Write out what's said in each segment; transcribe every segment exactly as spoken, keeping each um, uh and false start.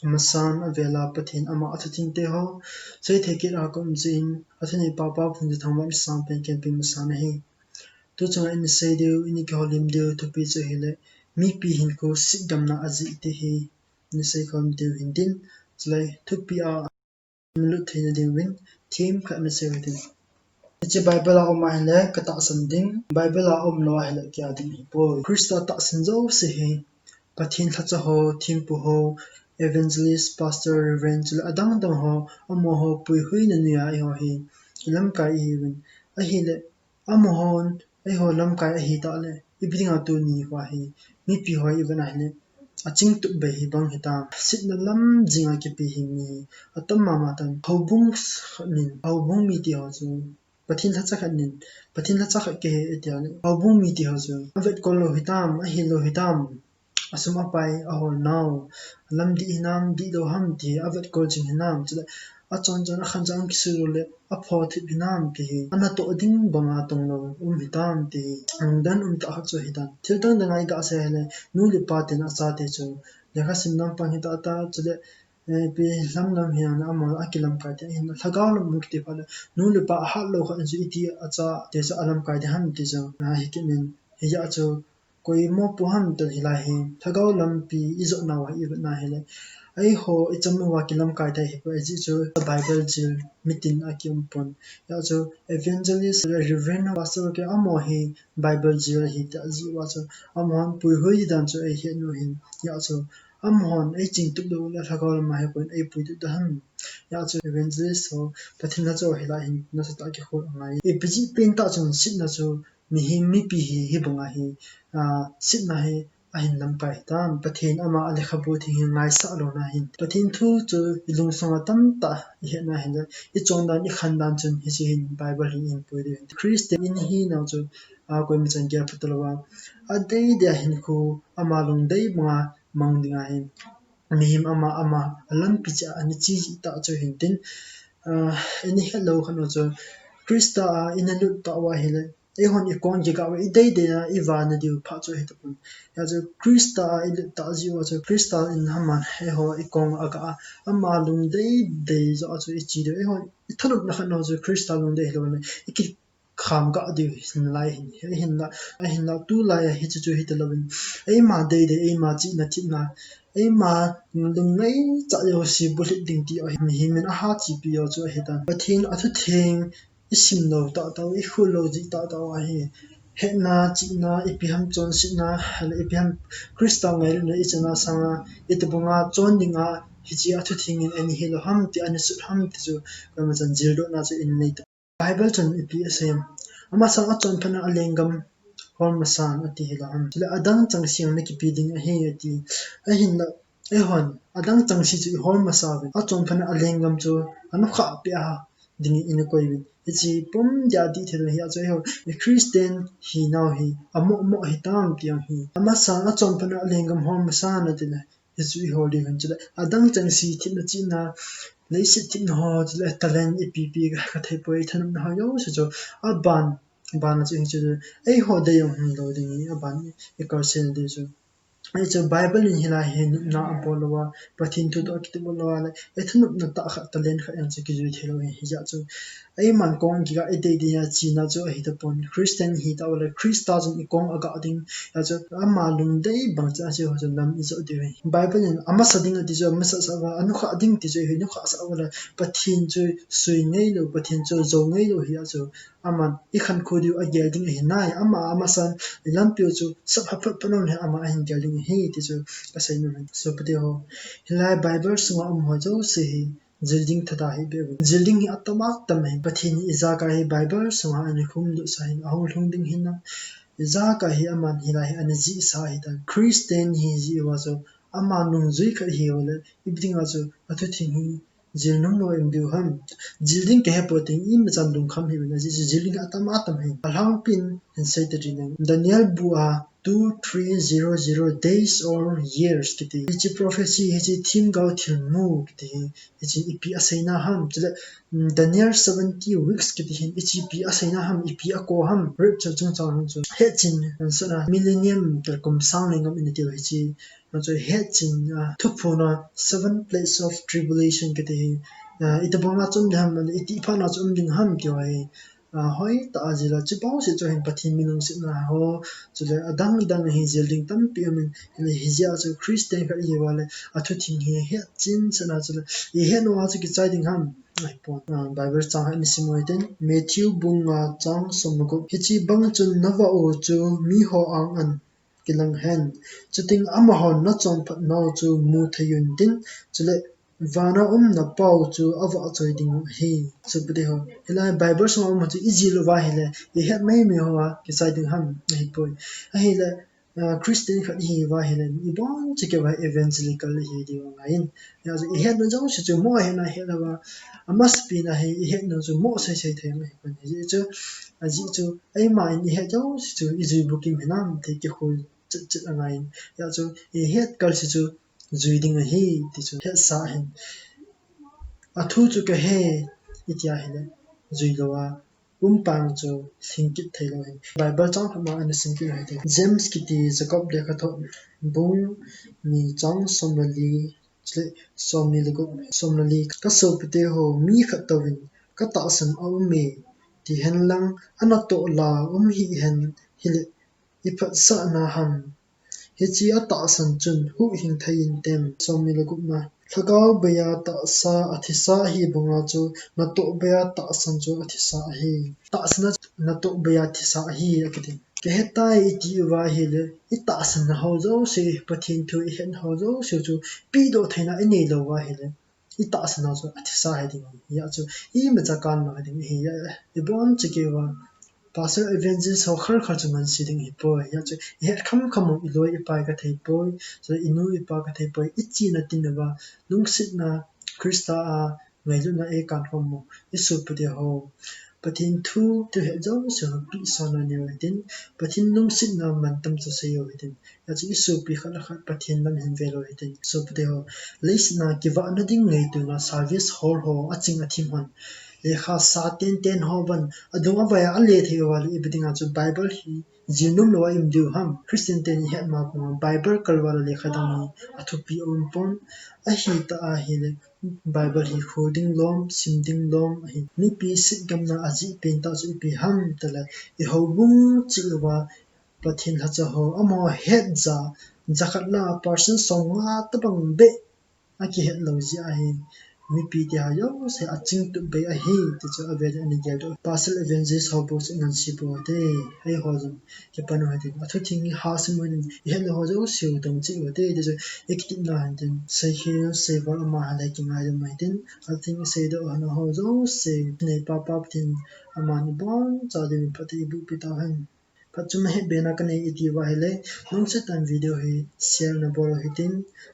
Amasan avela Pathen ama athutheng te ho seithei kit a kaum jeh in, athunei papa Phungjethang Vansingsang pen kahin pe masan ahi. Tu chunga ina sei diu, ina kihoulim diu thupi chu ahile, mipi hinkho sitgamna ajeh ti hi ina seikhom diu hintin, chule thupi a lut theina diuvin theme khat ina sei u hitin. Hiche Bible a um ahile katahsan ding, Bible a umlou ahile kia ding ahipoi. Christa tahsan jouse hi Pathen lhacha ho, thempu ho, evangelist, pastor, reverend, chule adang dang ho, amaho puihuina noiya eiho hi ilamkai ihiuvin. Ahile amahon eiho lamkai ahitah le, ipi dinga tuni hoa hi mipi ho ivet ahile, achingtup bei hi bang hitam? Sitna lam jinga kipe hi mi atam mama tan. Houbung khat in, houbung mite ho chu, Pathen lhacha khat in, Pathen lhacha khat kahi ati le, houbung mite ho chu avetkol lou hitam, ahil lou hitam? Asum apai ahol nau, alamdih hinam, dihlou ham ti hi avetkol jing hinam, chule achon chon akhan chang kisui lou le aphothip hinam ti hi anatoh ding banga tonglou um hitam ti hi lungdon um tah khat chu ahitan. Thil dang dang a iga sei ahile, nu le pa ten achate chu lekhasim lampang hitah tah, chule ipi lam lam hijongle amaho akilamkai te ahin, lhagao lam um kiti phat le nu le pa ahat lou khat in chu iti achate chu alamkai ding ham ti chu ahi kit in, hijeh chun koi mopo ham ti hilai hi lhagao lampi ijot nau a ivet na hile, eiho icham uva kilamkai thei hipoi, ajeh chu Bible jil mitin akium pon. Hijeh chun evangelist, reverend, pastor kiti amaho hi Bible jil ahi ti ajeh uva chu amahon puihui dan chu eihet u ahin. Hijeh chun amahon eichingtup diu le lhagao lama hipon eipuitup diu ham? Hijeh chun evangelist ho, Pathen lhacha ho hilai hin nasatah a kikhol angai. Ipi jeh pen tah chun sitna chu mihem mipi hi hibanga hi, ah, sitna hi ahin lamkai hitam? Pathen ama alekhabu theng hi ngaisah louna hin, Pathen thu chu ilungsunga tamtah ihetna hinle, ichondan ikhandan chun hiche hin Bible hin ihin pui diu hin. Christian ihinau chu, ah, koima chan gel pha talou a, adeidei a hinkho ama lungdei banga mang dinga hin mihem ama ama alampi cheh a ana che jeh tah chu hintin, ah, ina hetlou khat u chu Christa a ina lut tah uva ahile, eihon ikong kiga uva ideidei a ivana diu phat chu ahitapon. Hijeh chun Christa a ilut tah jeh uva chu Christa in aman eiho ikong aga a, ama lungdei dei joh a chu iche diu. Eihon ithanopna khat u chu Christa lungdei hilou le iki kham ga diu hinlai hin, ahinla, ahinla tulai a hiche chu hitalouvin, eima deidei, eima chihna thepna, eima lungngaichat jouse bulhit ding ti ahi, mihem in aha chepi u chu ahitan. Pathen athutheng isim lou tahtah u, ikhol lou jeh tahtah u ahi. Hetna, chihna, ipi ham chonsetna, le ipi ham Christa ngailutna ichan a sanga, itobanga chon dinga hiche athutheng in ana hilou ham ti, ana sut ham ti chu koima chan jildohna chu inei ta. Bible chun ipi asei em? Amasan achonphatna alenggam hol masan ati hilou ham? Chule adang chengse nakipe ding ahi ati. Ahinla, eihon adang chengse chu ihol masa uvin, achonphatna alenggam chu anukhah peh a ding in ina koi uvin. Hiche pum dia dih thei lou hi, achu eiho Christian hinau hi amoh moh hitam ti jong hi. Amasan achonphatna alenggam hol masan ati le, hichu ihol diu hin, chule adang chengse thepna chihna, leiset thepna ho, chule talent ipi ipi kathei poi, thanopna ho jouse chu aban, aban a chu hichu eiho dei jong hung lou ding ahi, aban ikal sel diu chu. Hichu Bible in hilai hi nopna abol lou a, Pathen thu toh akitup lou a le, ithanopna tah khat, talent khat jong chu kijui thei lou ahi, hijeh chun eiman kong kiga ideidei a chena chu ahitapon. Christian ihitah u le Christa chun ikong aga ding, hijeh chun ama lungdei bang cheh a chu ho chun lam ijot diu ahi. Bible in amasa ding ati chu amasasa uva, anukhah ding ti chu eiho inukhah sah u le Pathen chu sui ngeilou, Pathen chu jou ngeilou hijeh chun aman ikhankho diu agel ding ahi nai, ama amasan ilampi u chu sap ha phot phot nom le ama ahin gel ding ahi ti chu kasei nom ahi. Sopite ho, hilai Bible sunga um ho jouse hi jil ding thada hih beh uvin. Jil ding hi atam atam ahi. Pathen hi ijakai hi Bible sunga ana khumdoh sa ahin, ahung lhung ding hinam, ijakai hi aman hilai hi ana jihsa ahitan. Christian ihi jeh uva chu ama nungjui khat ihiu le, ipi dinga chu athutheng hi jil nom lou i um diu ham? Jil ding kahe poi ti, imachan lungkham hih uvin, ajeh chu jil ding atam atam ahi. Alhangpin hin sei tading in, Daniel bu a two three zero zero days or years kiti, hiche prophecy, hiche themgao thilmu kiti hi, hiche ipi aseina ham? Chule, mm, Daniel seventy weeks kiti hin hiche ipi aseina ham, ipi ako ham? Rapture chungchang hin chu hetchen, answer a, millennium, kum sang le ngam ina tiu hiche Achu hetchenna thuphon a seven plagues of tribulation kiti hi, ah, itobang a chu um ding ham, iti phat na chu um ding ham ti hi, ah, hoitah a jil a, chubang seh chu hin Pathen mi lungsetna ho, chule adang dang hi jil ding tampi um in, hijeh a chu Christian khat ihi uva le, athu theng hi hetchen sahna chule, ihet nau a chu kichai ding ham. Ahipon, ah, Bible chang khat isim u hitin, Matthew bung nga chang som le gup. Hiche bang chun navah u chu miho ang an kilang hen. Chuteng amahon nachonphat nau chu mu thei untin, chule vana um napau chu avahchoi ding u ahi. Sopite ho, hilai Bible sunga um ho chu ijil uva ahile, ihet maimai hoa kichai ding ham ahipoi. Ahile, ah, Christian khat ihi uva ahile, ibonchauva evangelical ihi diu angaiyin. Hijeh chun ihet nau jouse chu mo ahetna het louva, amasapen a hi ihet nau chu mo seisei thei ahipon. Hijeh chun, ajeh chu, eima in ihet jouse chu ijui bukim hinam ti kikhol chet chet angaiyin. Hijeh chun, ihet kalse chu jui ding ahi, ti chu hetsa ahin. Athu chu kahe, iti ahile, jui louva, um pang chu lhing kit thei lou ahi. Bible chang khat ma ana sim kit u hite. James kiti Jacob lekhathot bung ni chang som le li, chule som ni le gup, som le li. Ka sopite ho, mi khat touvin katahsan aume, tihen lang, anatoh la um hih hen, hile iphatsahna ham. Hiche atahsan chun huhhing thei inte'n. Som ni le gupna. Lhagao beiya tahsa athisa ahi banga chu natoh beiya tahsan chu athisa ahi. Tahsan a natoh beiya thisa ahi akiti. Kahetai iti uva ahile, itahsan nau jouse, Pathen thu ihet nau jouse chu pehdoh theina inei lou uva ahile, itahsan nau chu athisa hiding ahi. Hijeh chun, imacha kan lou hiding ahi. Ibonchauva, pastor, evangelist ho kharkhar chu ngansi ding ahipoi. Hijeh chun, ihet khamkham u, iloi ipai kathei poi, chule inu ipa kathei poi, ichena tin uva, lungsetna Christa a ngailutna eikan khom u, isopite ho. Pathen thu, thu het jouse ho pehsahna neiu hitin, Pathen lungsetna mantam chu seiu hitin. Hijeh chun isopi khat le khat Pathen lam hin vel u hitin. Sopite ho, leiset a kivahna ding ngaitona service hol ho aching athim hon, lekha sa tenten ho ban adung avai a ale thei uva le, ipi dinga chu Bible hi jil nom louva i um diu ham. Christian ten ihet ma puma Bible kal uva le lekha dang hi athupi aum pon. Ahitah ahile, Bible hi khol ding lom, sim ding lom ahi. Mipi setgamna ajeh pen tah chu ipi ham tile, ihoubung cheh uva Pathen lhacha ho, amaho het ja, jakhat la percent somnga tobang beh akihet lou jeh ahi. Mipi te ho jouse achingtup bei ahi, ti chu avel in ana geldoh. Pastor, evangelist ho bou chu ngansi pou hite, eiho jong kipan u hite. Athu theng hi ha sim u hite, ihet lou ho jouse u dong cheh u hite, ti chu ikitepna hinte. Seikhel seival ama hale kingaidam u hite. Athu theng iseidoh ho jouse, neipa Pa Pathen aman ibonchauva phatthei eiboh pi tauhen. Phat chomkhat hetbena kanei iti uva ahile, lungset tah in video hi share nabol u hitin,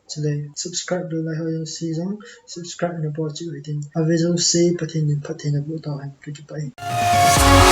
chule subscribe lou lai ho jouse jong subscribe nabol cheh u hitin. Ave jouse Pathen in phatthei naboh tauhen, kakipah e.